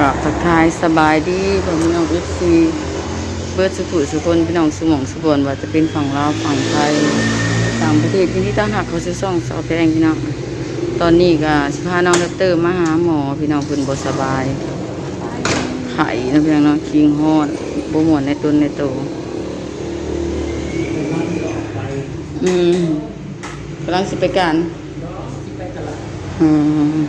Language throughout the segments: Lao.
ກາບທັກທາຍສະບາຍດີພໍ່ແມ່ພີ່ນ້ອງ ເອັຟຊີ ເບິດສູ່ຜູ້ສູ່ຄົນ ພີ່ນ້ອງສູ່ໝ່ອງສູ່ບ່ອນ ວ່າຈະເປັນຝັ່ງລາວ ຝັ່ງໄທ ຕ່າງປະເທດ ຍິນດີຕ້ອນຮັບເຂົ້າສູ່ຊ່ອງສາວແພງພີ່ນ້ອງ. ຕອນນີ້ກໍຊິພານ້ອງແຣັບເຕີມາຫາໝໍພີ່ນ້ອງ ເພິ່ນບໍ່ສະບາຍ ໄຂ້ເນາະພີ່ນ້ອງເນາະ ຄີງຮອດ ບໍ່ມ່ວນໃນຕົນໃນໂຕ. ອືມ ກຳລັງຊິໄປການ ອືມ.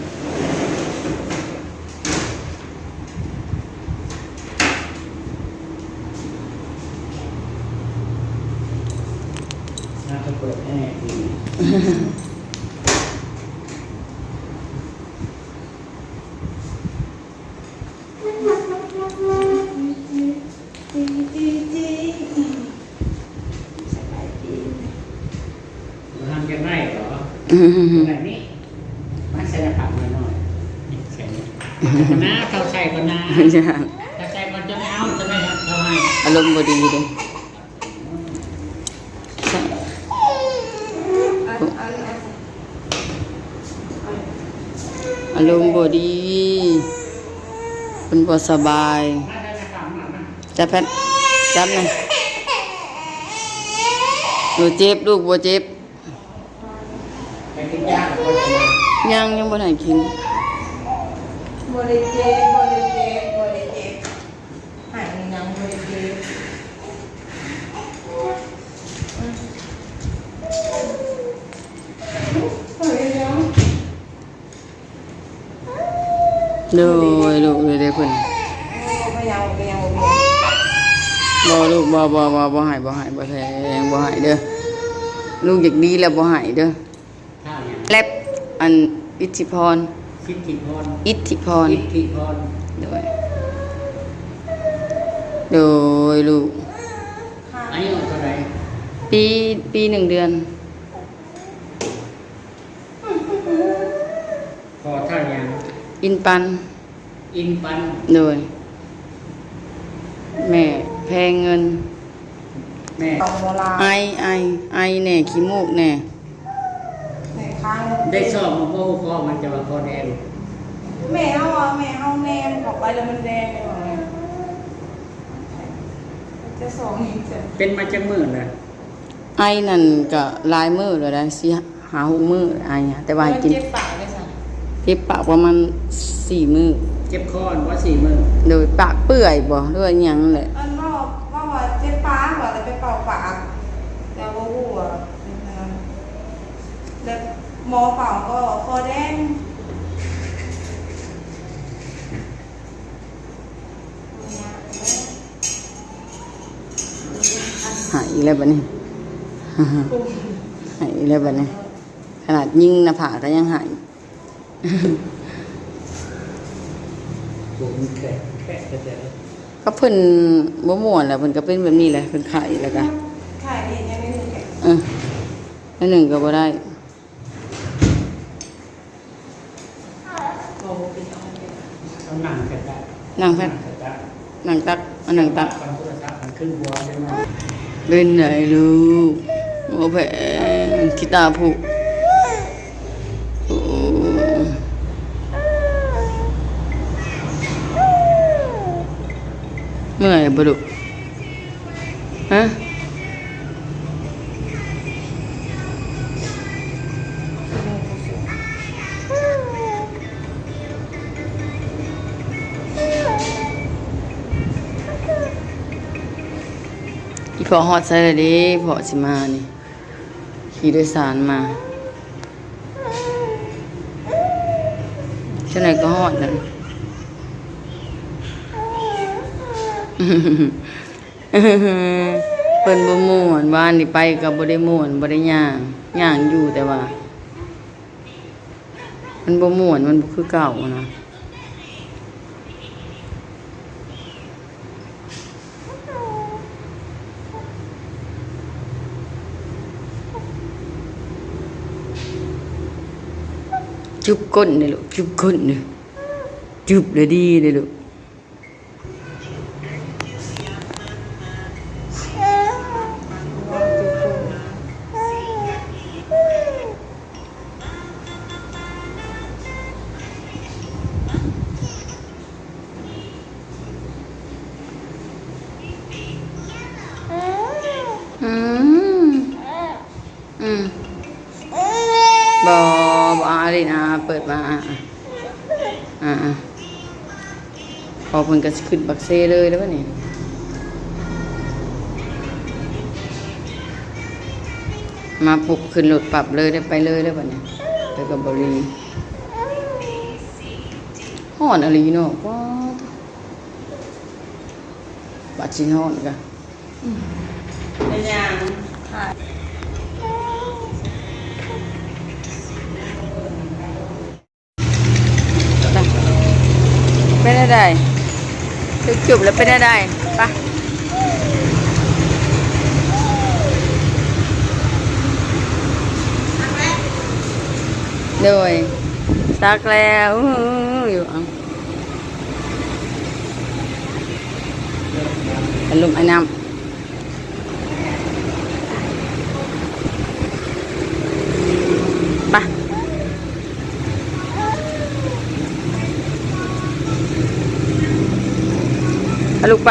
ໜ້າຈະເປີດແອດີ. ບໍ່ທັນຈະໄດ້ເບາະ? ອືມ ແບບນີ້ ມາໃສ່ໜ້າຜາກໜ້ອຍໆ ນີ້ໃສ່ນີ້ ໜ້າເຂົ້າໃສ່ກ່ອນນະ ເຂົ້າໃສ່ກ່ອນ ຈັ່ງເອົາ ຈັ່ງໄດ້ເຂົ້າໃຫ້. ອາລົມບໍ່ດີເດ້ ອາລົມບໍ່ດີ ເພິ່ນບໍ່ສະບາຍ. ຈັບແພດ ຈັບນະ ບໍ່ເຈັບ ລູກບໍ່ເຈັບ. ຍັງ ຍັງບໍ່ໄດ້ກິນ. ບໍ່ໄດ້ເຈັບ ບໍ່ໄດ້ເຈັບ ບໍ່ໄດ້ເຈັບ ໃຫ້ຍັງບໍ່ໄດ້ເຈັບ. ອືມ ໂດຍ ລູກ ເດ້ເພິ່ນ ບໍ່ລູກ ບໍ່ ບໍ່ ບໍ່ ບໍ່ໃຫ້ ບໍ່ໃຫ້ ບໍ່ແພງ ບໍ່ໃຫ້ເດີ້. ລູກຢາກດີແລ້ວບໍ່ໃຫ້ເດີ້. ແລັບ ອັນ ອິດທິພອນ ສິດທິພອນ ອິດທິພອນ ອິດທິພອນ ໂດຍ ໂດຍ ລູກ. ອາຍຸເທົ່າໃດ? ປີ ປີໜຶ່ງເດືອນ. ພໍ່ທ່ານຫຍັງ? ອິນປັນ ອິນປັນ ໂດຍ. ແມ່ແພງເງິນ ແມ່ ໄອ ໄອ ໄອແດ່ ຂີ້ມູກແດ່ ໄດ້ຊອກມາບໍ່ຮູ້ພໍມັນຈະວ່າຄໍແດງ. ແມ່ເຮົາວ່າ ແມ່ເຮົາແນມເຂົ້າໄປແລ້ວມັນແດງ ຈະສອງ ເປັນມາຈັກມື້ແລ້ວ? ໄອນັ້ນກະຫຼາຍມື້ແລ້ວໄດ໋ ສີ່ຫ້າຫົກມື້ໄອ ແຕ່ວ່າໃຫ້ກິນ ເຈັບປາກເດ້ຊະ? ເຈັບປາກປະມານສີ່ມື້. ເຈັບຄໍບໍ່ ສີ່ມື້? ໂດຍ ປາກເປື່ອຍບໍ່ ຫຼືວ່າຫຍັງແຫຼະ. ອັນເວົ້າ ເວົ້າວ່າເຈັບປາກວ່າ ແລ້ວໄປເປົ່າປາກ ແຕ່ບໍ່ຮູ້ວ່າເປັນຫຍັງ ແລ້ວໝໍເປົ່າກໍຄໍແດງ. ໄຫ້ອີກແລ້ວບັດນີ້ ໄຫ້ອີກແລ້ວບັດນີ້ ຂະໜາດຍິງໜ້າຜາກກໍຍັງໄຫ້. ໂອ້ ມັນແຂະ ແຂະແທ້ໆ ກໍເພິ່ນບໍ່ມ່ວນແຫຼະ ເພິ່ນກໍເປັນແບບນີ້ແຫຼະ ເພິ່ນໄຂ້ແລ້ວກໍ ໄຂ້ເຮັດຫຍັງໄດ້ໜຶ່ງ ເອີ ໜຶ່ງກໍບໍ່ໄດ້. ເອົານັ່ງກະຕະ ນັ່ງແພດ ນັ່ງກະຕະ ນັ່ງຕັກ ເອົານັ່ງຕັກ ເປັນໃດລູກ ບໍ່ແພງ ຂີ້ຕາຜຸ ໂອ້ ເມື່ອຍບໍ່ລູກ? ຮະ ອີ່ພໍ່ຮອດໃສແລ້ວເດ້ ພໍ່ຊິມານີ້ ຂີ່ໂດຍສານມາ. ຈັ່ງໃດກໍຮອດນັ້ນ ເພິ່ນບໍ່ມ່ວນ ວານນີ້ໄປກໍບໍ່ໄດ້ມ່ວນ ບໍ່ໄດ້ຍ່າງ ຍ່າງຢູ່ ແຕ່ວ່າມັນບໍ່ມ່ວນ ມັນບໍ່ຄືເກົ່ານະ. ຈຸບກົ້ນເດີ້ລູກ ຈຸບກົ້ນເດີ້ ຈຸບແລ້ວດີເດີ້ລູກ. ເປີດມາ ອ່າ ອ່າ ອ່າ ພໍເພິ່ນກໍຊິຂຶ້ນປາກເຊເລີຍແລ້ວບັດນີ້ ມາປຸບຂຶ້ນລົດປັບເລີຍ ໄດ້ໄປເລີຍແລ້ວບັດນີ້ ໄປກັບເບົາລີ. ຮ້ອນອີ່ຫຼີເນາະ ວ້າ ບາດຊິຮ້ອນກະ ເປັນຫຍັງ? ເປັນແນວໃດ? ຖືກຈູບແລ້ວເປັນແນວໃດ? ໄປ ໂດຍ ຊັກແລ້ວ ອື້ ຢູ່ ເອົາ ອາລົມອານ້ຳ ໄປ ອາ ລູກ ໄປ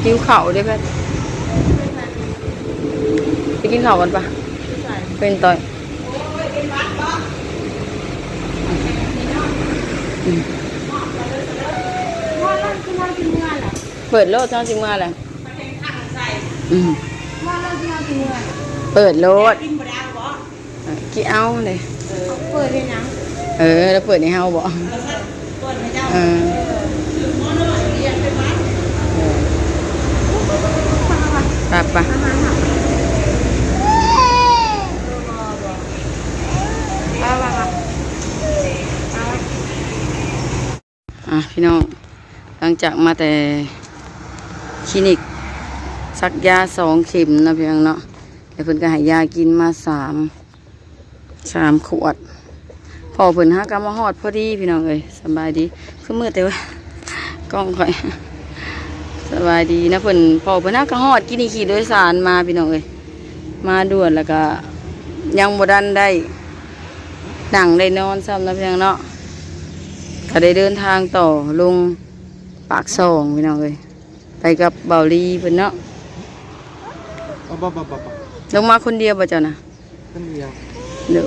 ຫິວເຂົ້າເດ້ເພິ່ນ ໄປກິນເຂົ້າກ່ອນ ໄປ ເພິ່ນຕ່ອຍ. ອືມ ເປີດໂລດ ເຈົ້າຊິເມືອແຫຼະ ອືມ ເປີດໂລດ ກິນເອົາເດ້ ເປີດເຮັດຫຍັງ? ເອີ ລາວເປີດໃຫ້ເຮົາບໍ? ເອີ ເປີດໃຫ້ເຈົ້າ ເອີ ເອີ ໄປ ໄປ ໄປ ໄປ ໄປ ອ່ະ ພີ່ນ້ອງ ຫຼັງຈາກມາແຕ່ຄລີນິກ ສັກຢາສອງເຂັມເນາະ ພີ່ນ້ອງເນາະ ແລ້ວເພິ່ນກໍໃຫ້ຢາກິນມາສາມ ສາມຂວດ ພໍ່ເພິ່ນຫາກໍມາຮອດພໍດີ ພີ່ນ້ອງເອີຍ ສະບາຍດີ ຄືມືແຕ່ວ່າກ້ອງຂ້ອຍ ສະບາຍດີນະເພິ່ນ ພໍ່ເພິ່ນຫາກໍຮອດ ກີ້ນີ້ຂີ່ໂດຍສານມາ ພີ່ນ້ອງເອີຍ ມາດ່ວນ ແລ້ວກໍຍັງບໍ່ທັນໄດ້ນັ່ງໄດ້ນອນຊ້ຳເນາະ ພີ່ນ້ອງເນາະ ກໍໄດ້ເດີນທາງຕໍ່ລົງປາກຊ່ອງ ພີ່ນ້ອງເອີຍ ໄປກັບເບົາລີເພິ່ນເນາະ ບໍ່ ບໍ່ ບໍ່ ບໍ່ ບໍ່ ລົງມາຄົນດຽວບໍ່ເຈົ້ານະ? ຄົນດຽວ ໂດຍ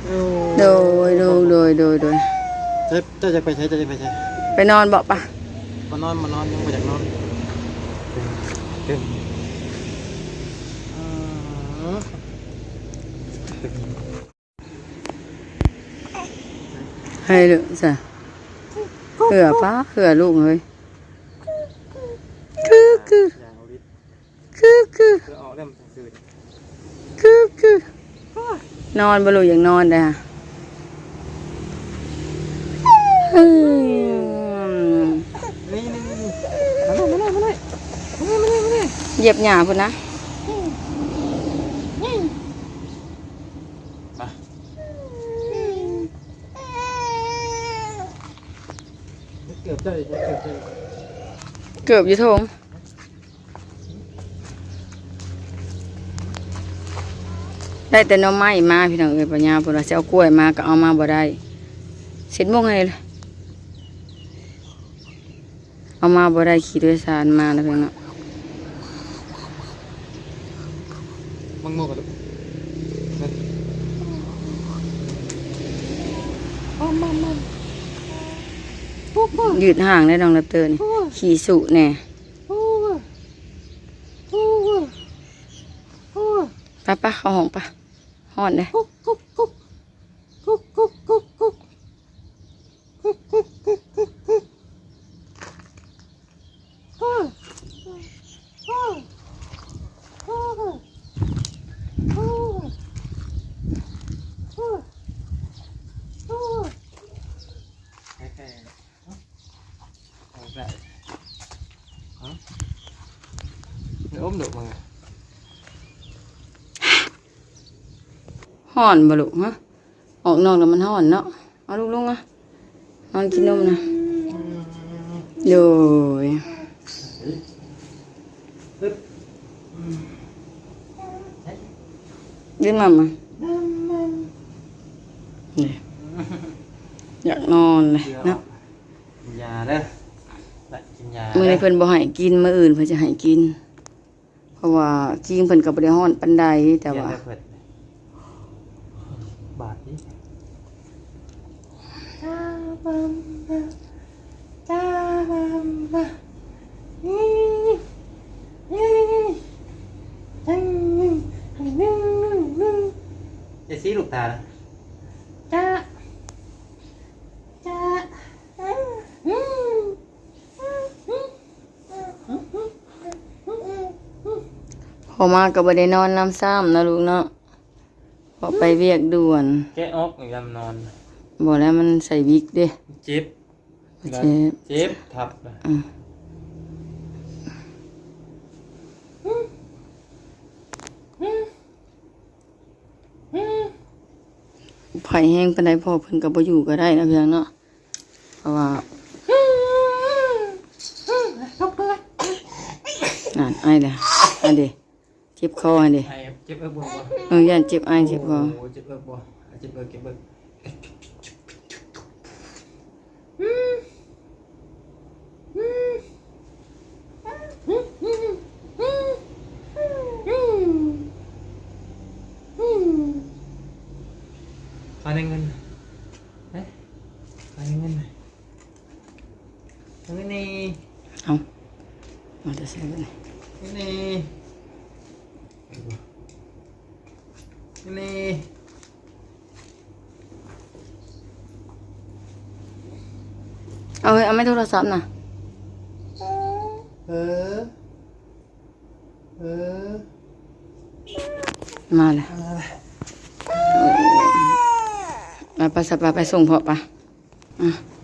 ໂອ້ ໂດຍ ໂດຍ ໂດຍ ໂດຍ ໂດຍ ເຈົ້າ ເຈົ້າຈະໄປໃສ? ເຈົ້າຈະໄປໃສ? ໄປນອນເບາະປະ? ບໍ່ນອນ ບໍ່ນອນ ຍັງບໍ່ຢາກນອນ ເຕັມ ເຕັມ ເອີ ເຕັມ ໃຫ້ລູກຊະ ເຫື່ອປະ ເຫື່ອລູກເຮີ້ຍ ຄື ຄື ຄື ຄື ຄື ອອກແລ້ວມັນກາງຄືນ ຄື ຄື ນອນບໍ່ລູກ? ຢາກນອນເດ້ ເຮີ້ຍ ນີ້ ນີ້ ນີ້ ມານີ້ ມານີ້ ມານີ້ ຢຽບຫຍ້າພຸ້ນນະ ໄປ ເກີບເຈົ້າອີກ ເກີບເຈົ້າອີກ ເກີບຢູ່ຖົງ ໄດ້ແຕ່ໜໍ່ໄມ້ມາ ພີ່ນ້ອງເອີຍ ປ້າຍາວເພິ່ນວ່າຊິເອົາກ້ວຍມາ ກໍເອົາມາບໍ່ໄດ້ ເຊັດມົງໃຫ້ ເອົາມາບໍ່ໄດ້ ຂີ່ໂດຍສານມານະ ພີ່ນ້ອງເນາະ ມັນໝົດແລ້ວ ຢືດຫ່າງແດ່ນ້ອງແຣັບເຕີນີ້ ໂອ້ຍ ຂີ້ສຸແດ່ ໂອ້ຍ ໂອ້ຍ ໂອ້ຍ ໄປ ໄປ ເຂົ້າຫ້ອງໄປ ຮ້ອນເດ້ ກຸກ ກຸກ ກຸກ ກຸກ ກຸກ ກຸກ ກຸກ ກຸກ ກຸກ ກຸກ ກຸກ ກຸກ ກຸກ ຮ້ອນບໍ່ລູກ? ຮະ ອອກນອກແລ້ວມັນຮ້ອນເນາະ. ເອົາລູກລົງມາ ນອນກິນນົມນະ. ໂດຍ ເດີມາມາ ນີ້ ຢາກນອນເລີຍເນາະ. ກິນຢາເດີ ກິນຢາ. ມື້ນີ້ເພິ່ນບໍ່ໃຫ້ກິນ ມື້ອື່ນເພິ່ນຈະໃຫ້ກິນ. ເ ະວ່າຄີງເພິ່ນກໍບໍ່ໄດ້ຮ້ອນປານໃດ ແຕ່ວ່າ ບາດນີ້ ເຈຊີລູກຕາ ພໍມາກໍບໍ່ໄດ້ນອນນຳຊ້ຳເນາະລູກເນາະ ເພາະໄປວຽກດ່ວນ. ແກະອອກ ຢານນອນ. ບໍ່ແລ້ວ ມັນໃສ່ວິກເດ້. ເຈັບ. ເຈັບ ເຈັບທັບນະ. ອືມ. ໄຜແຮງປານໃດ ພໍ່ເພິ່ນກໍບໍ່ຢູ່ກໍໄດ້ນະ ເພື່ອນເນາະ ເພາະວ່າ ນັ້ນ ໄອແລ້ວ ອັນເດ ເຈັບຄໍຫັ້ນເດ. ໄອ ເຈັບເອິກບໍ່? ເອີ ຢ້ານເຈັບໄອ ເຈັບຄໍ. ໂອ້ ເຈັບເອິກບໍ່? ເຈັບເອິກ ເຈັບເອິກ. ຫາໄດ້ເງິນ ເອີ ຫາໄດ້ເງິນ ເງິນນີ້ ເອົາ ມາແຕ່ໃສບັດນີ້ ເງິນນີ້ ເງິນນີ້. ເອົາເຮີ້ຍ ເອົາແມ່ໂທລະສັບນະ. ເອີ ເອີ ມາແລ້ວ ມາແລ້ວ. ໄປ ໄປ ໄປ ໄປສົ່ງພໍ່ປະ. ອ່ະ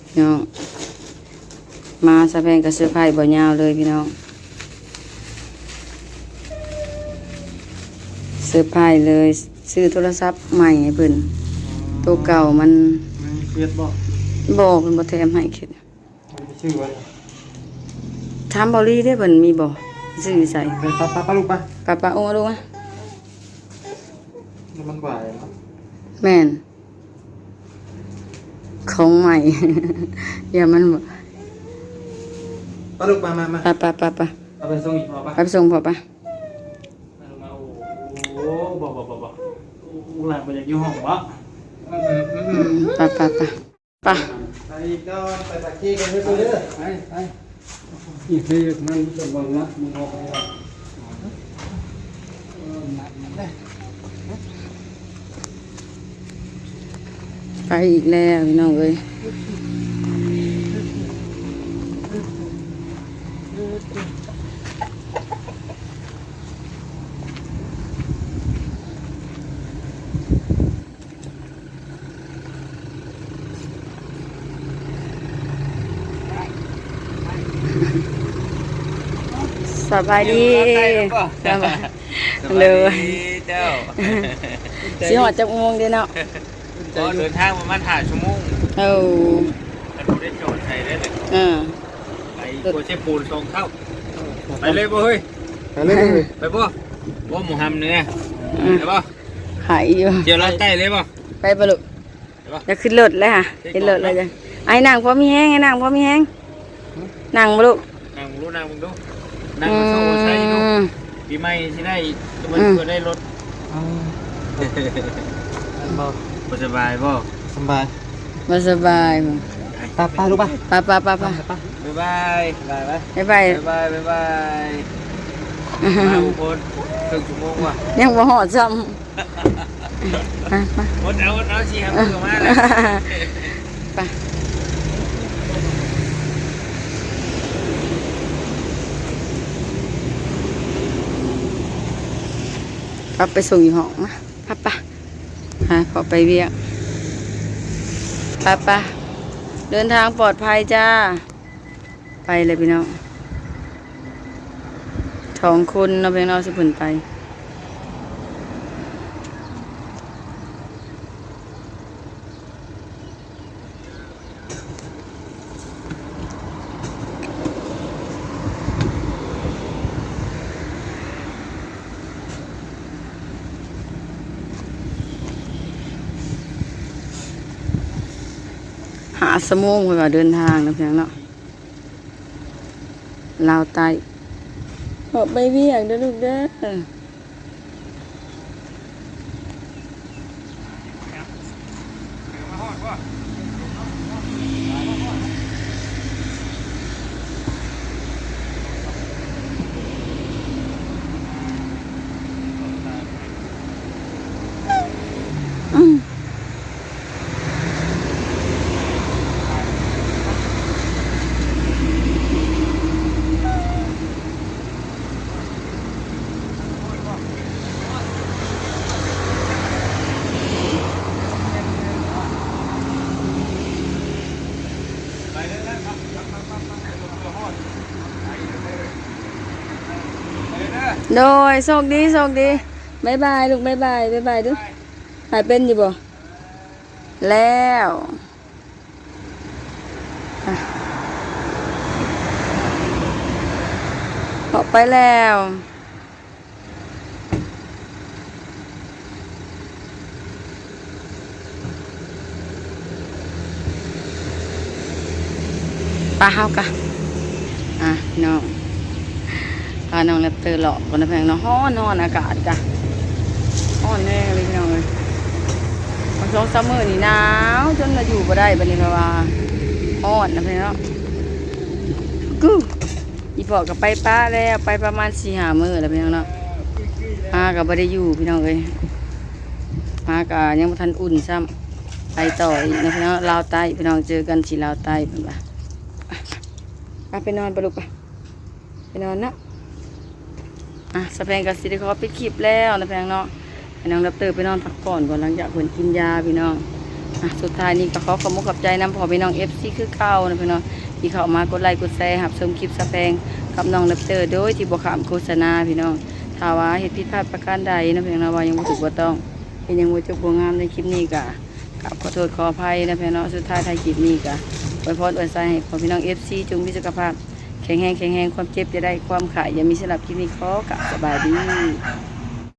ພີ່ນ້ອງ ມາສາວແພງກໍເຊີໄພບໍ່ຍາວເລີຍພີ່ນ້ອງ ເຊີໄພເລີຍ ຊື້ໂທລະສັບໃໝ່ໃຫ້ເພິ່ນ ໂຕເກົ່າມັນ ມັນເຄດບໍ່? ບໍ່ ເພິ່ນບໍ່ແຖມໃຫ້ເຄດ. ມັນໄປຊື້ໄວ້ ຖາມເບົາຫຼີເດ້ ເພິ່ນມີບໍ່? ຊື້ຢູ່ໃສ? ໄປ ໄປ ໄປ ໄປລູກໄປ ໄປ ໄປ ໂອ້ ເອົາລູກມາ ແລ້ວມັນຫວາຍເນາະ ແມ່ນ. ຂອງໃໝ່ ຢ່າມັນ ປະລູກ ປະ ມາ ມາ ປະ ປະ ປະ ປະ ເອົາໄປສົ່ງອີ່ພໍ່ປະ ໄປສົ່ງພໍ່ປະ ມາ ມາ ໂອ້ ບໍ່ ບໍ່ ບໍ່ ບໍ່ ລູກຫຼານບໍ່ຢາກຢູ່ຫ້ອງບໍ ອືມ ອືມ ອືມ ອືມ ປະ ປະ ປະ ປະ ໄປອີກກ່ອນ ໄປປາກເກກັນເດີ ໄປ ໄປ ໄປ ອີກເດີ ມັນຈະບໍ່ລະ ມັນອອກໄປແລ້ວ ໄປອີກແລ້ວພີ່ນ້ອງເອີຍ ສະບາຍດີ ສະບາຍດີເຈົ້າ ຊິຮອດຈັກໂມງເດເນາະ? ກໍເດີນທາງປະມານຫ້າຊົ່ວໂມງ. ເອີ ຄັນບໍ່ໄດ້ຈອດໃສ່ເດ້ ເອີ ໄປກົວເຊໂປນສອງເທົ່າ. ໄປເລີຍບໍ່ເຮີ້ຍ? ໄປເລີຍ ໄປບໍ່? ບໍ່ ໝູຮຳເໜືອ ໄປບໍ່? ໄປຢູ່ ດຽວລາວໃຕ້ເລີຍບໍ່? ໄປບໍ່ລູກ? ໄປບໍ່? ຢ່າຂຶ້ນລົດເລີຍຫະ ເຫັນລົດແລ້ວ ໄອ້ນັ່ງພໍມີແຮງ ໄອ້ນັ່ງພໍມີແຮງ ນັ່ງບໍ່ລູກ? ນັ່ງເບິ່ງດູ ນັ່ງເບິ່ງດູ ນັ່ງມາໂຊໂອໄຊດູ ອືມ ປີໃໝ່ຊິໄດ້ ອືມ ຊິໄດ້ລົດ ເອີ ແມ່ນບໍ່? ບໍ່ສະບາຍບໍ່? ສະບາຍ ບໍ່ສະບາຍ ໄປ ໄປລູກໄປ ໄປ ໄປ ໄປ ໄປ ບາຍບາຍ ບາຍບາຍ ບາຍບາຍ ບາຍບາຍ ມາບຸກຄົນ ເຄິ່ງຊົ່ວໂມງວ່າ ຍັງບໍ່ຮອດຊ້ຳ. ໄປ ໄປ ອົດເອົາ ອົດເອົາ ຊິຫາເພິ່ນກໍມາແລ້ວ ໄປ ກັບໄປສົ່ງຢູ່ຫ້ອງ ມາ ໄປ ໄປ ຫາເຂົາໄປວຽກ ໄປ ໄປ ເດີນທາງປອດໄພຈ້າ. ໄປເລີຍພີ່ນ້ອງ ສອງຄົນເນາະ ເພິ່ນເອົາຊຸເພິ່ນໄປ ຫ້າຊົ່ວໂມງເພິ່ນວ່າເດີນທາງເນາະ ພີ່ນ້ອງເນາະ. ລາວໃຕ້ ອອກໄປວຽກເດີລູກເດີ. ໂດຍ ໂຊກດີ ໂຊກດີ. ບາຍບາຍລູກ ບາຍບາຍ ບາຍບາຍດູ. ຫາຍເປັນຢູ່ບໍ່? ແລ້ວ ອະ ອອກໄປແລ້ວ. ໄປເຮົາກະ ອ່ະ ນ້ອງ ພານ້ອງແຣັບເຕີເລາະກ່ອນນະແພງເນາະ. ຮ້ອນ ຮ້ອນ ອາກາດກະຮ້ອນແຮງເລີຍພີ່ນ້ອງເອີຍ. ສອງສາມມື້ນີ້ໜາວຈົນວ່າຢູ່ບໍ່ໄດ້ ບັດນີ້ເພາະວ່າຮ້ອນນະແພງເນາະ. ກູ ອີ່ພໍ່ກໍໄປປະແລ້ວ ໄປປະມານສີ່ຫ້າມື້ແລ້ວພີ່ນ້ອງເນາະ. ມາກໍບໍ່ໄດ້ຢູ່ພີ່ນ້ອງເອີຍ ມາກໍຍັງບໍ່ທັນອຸ່ນຊ້ຳ. ໄປຕໍ່ອີກເນາະພີ່ນ້ອງ ລາວໃຕ້ພີ່ນ້ອງ ເຈີກັນທີ່ລາວໃຕ້ເພິ່ນວ່າ. ໄປ ໄປນອນໄປລູກ ໄປ ໄປນອນນະ. ອ່ະ ສາວແພງກໍຊິໄດ້ຂໍປິດຄລິບແລ້ວນະແພງເນາະ. ໃຫ້ນ້ອງແຣັບເຕີໄປນອນພັກຜ່ອນກ່ອນ ຫຼັງຈາກເພິ່ນກິນຢາພີ່ນ້ອງ. ອ່ະ ສຸດທ້າຍນີ້ກໍຂໍຂອບອົກຂອບໃຈນຳພໍ່ແມ່ນ້ອງເອັຟຊີຄືເກົ່ານະພີ່ນ້ອງ ທີ່ເຂົ້າມາກົດໄລກົດແຊ ຮັບຊົມຄລິບສາວແພງກັບນ້ອງແຣັບເຕີ ໂດຍທີ່ບໍ່ຂ້າມໂຄສະນາພີ່ນ້ອງ. ຖ້າວ່າເຮັດຜິດພາດປະການໃດນະພີ່ນ້ອງ ວ່າຫຍັງບໍ່ຖືກບໍ່ຕ້ອງ ເຮັດຫຍັງບໍ່ຈົບບໍ່ງາມໃນຄລິບນີ້ ກໍກາບຂໍໂທດຂໍອະໄພນະພີ່ນ້ອງ. ສຸດທ້າຍທ້າຍຄລິບນີ້ກໍອວຍພອນອວຍໄຊໃຫ້ພໍ່ແມ່ນ້ອງເອັຟຊີຈົ່ງມີສຸຂະພາບແຂງແຮງ ແຂງແຮງ ຄວາມເຈັບຢ່າໄດ້ ຄວາມໄຂ້ຢ່າມີ. ສຳລັບຄລິບນີ້ຂໍກາບສະບາຍດີ.